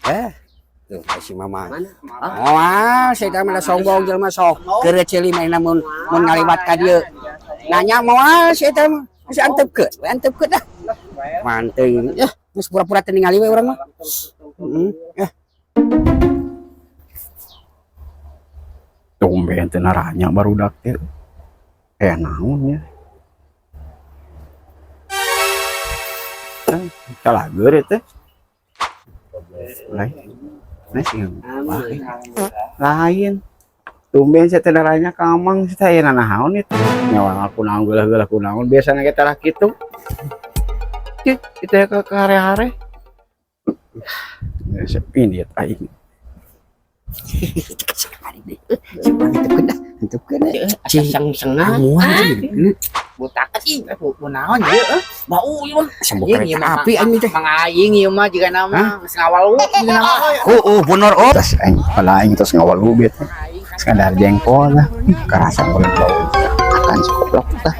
Eh. Tuh si Mama. Mana? Moal, saya mah sombong jelema sok. Keur ceuli mah mun mun ngaliwat ka dieu. Nanya moal saya teh mah. Geus antepkeun, we antepkeun dah. Manteuing. Ya, geus pura-pura teu ningali we urang mah. Heeh. Eh, Tumben teu naranya barudak teh. Eh, naon ya? Eh, calageur teh. Lain. Nah, sih, lain. Lain. Tumben saya teh naranya ka Amang, saya aya nanaon itu. Nyawa aku naon geulah-geulah ku naon biasana ge tara kitu. Cih, itu ya ke hare-hare. Ya, ini aing. Antepkeun dah, antepkeun dah. Asa sang-sengan. Amuan Botak Ih, kunaon ieu eh? Bau ieu mah. Sambo Anjing, ieu kereta mah api anjing teh. Mang aing ieu mah jiga nama geus ngawal jiga nama. Oh, bener oh. Tas aing pala aing terus ngawal ubit. Sekadar jengkol lah. Kerasa ngulet bau. Akan si goblok tah.